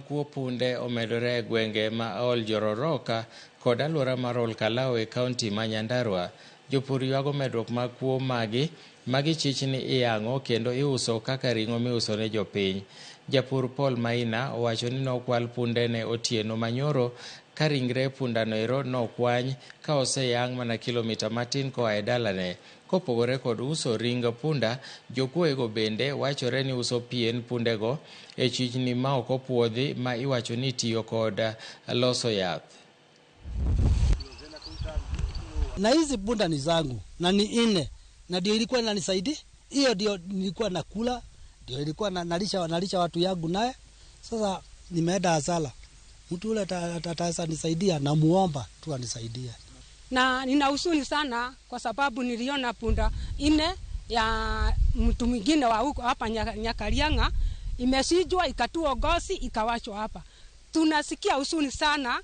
Kuo punde omedore e gwenge ma Oljororok kod alwora mar Olkalou e kaunti ma Nyandarua. Jopur ywago medruok mag kuo magi magichich ni iyang'o kendo iuso kaka ring'o miuso ne jopiny. Japur Paul Maina owacho ni nokwal pundene otieno manyoro ka ringre pundano ero nokwany ka oseyang' mana kilomita matin koa e dalane. Kopogore kod uso ring punda, jokuoyego bende wachore ni uso pien pundego e chichni ma ok opuodhi ma iwacho ni itiyo kod loso yath. Na hizi punda ni zangu na ni nne, na ndio ilikuwa inanisaidia hiyo, ndio nilikuwa nakula, ndio ilikuwa nalisha watu yangu naye. Sasa nimeenda hasara, mtu ule ataweza nisaidia, namuomba tu anisaidie. Na nina huzuni sana kwa sababu niliona punda nne ya mtu mwingine wa huko hapa Nyakalianga imesijwa ikatua ngozi ikawachwa hapa. Tunasikia huzuni sana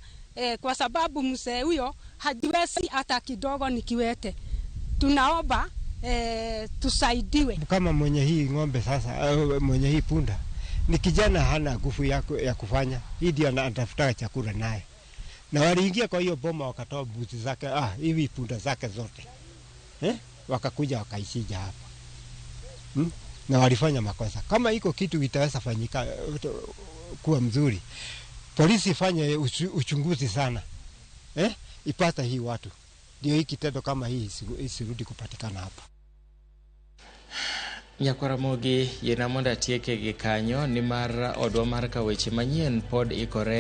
kwa sababu mzee huyo hajiwezi hata kidogo, ni kiwete. Tunaomba tusaidiwe. Kama mwenye hii ng'ombe sasa, mwenye hii punda ni kijana, hana nguvu ya kufanya hii, ndio anatafuta chakula naye, na waliingia kwa hiyo boma wakatoa mbuzi zake, hivi punda zake zote, wakakuja wakaichinja hapa, Na walifanya makosa. Kama iko kitu itaweza fanyika kuwa mzuri, polisi ifanye uchunguzi sana, ipata hii watu, ndio hii kitendo kama hii isirudi kupatikana hapa. Nyakwaramogi yiena mondo atieke gi kanyo nimar odwa mar ka weche manyien pod ikore.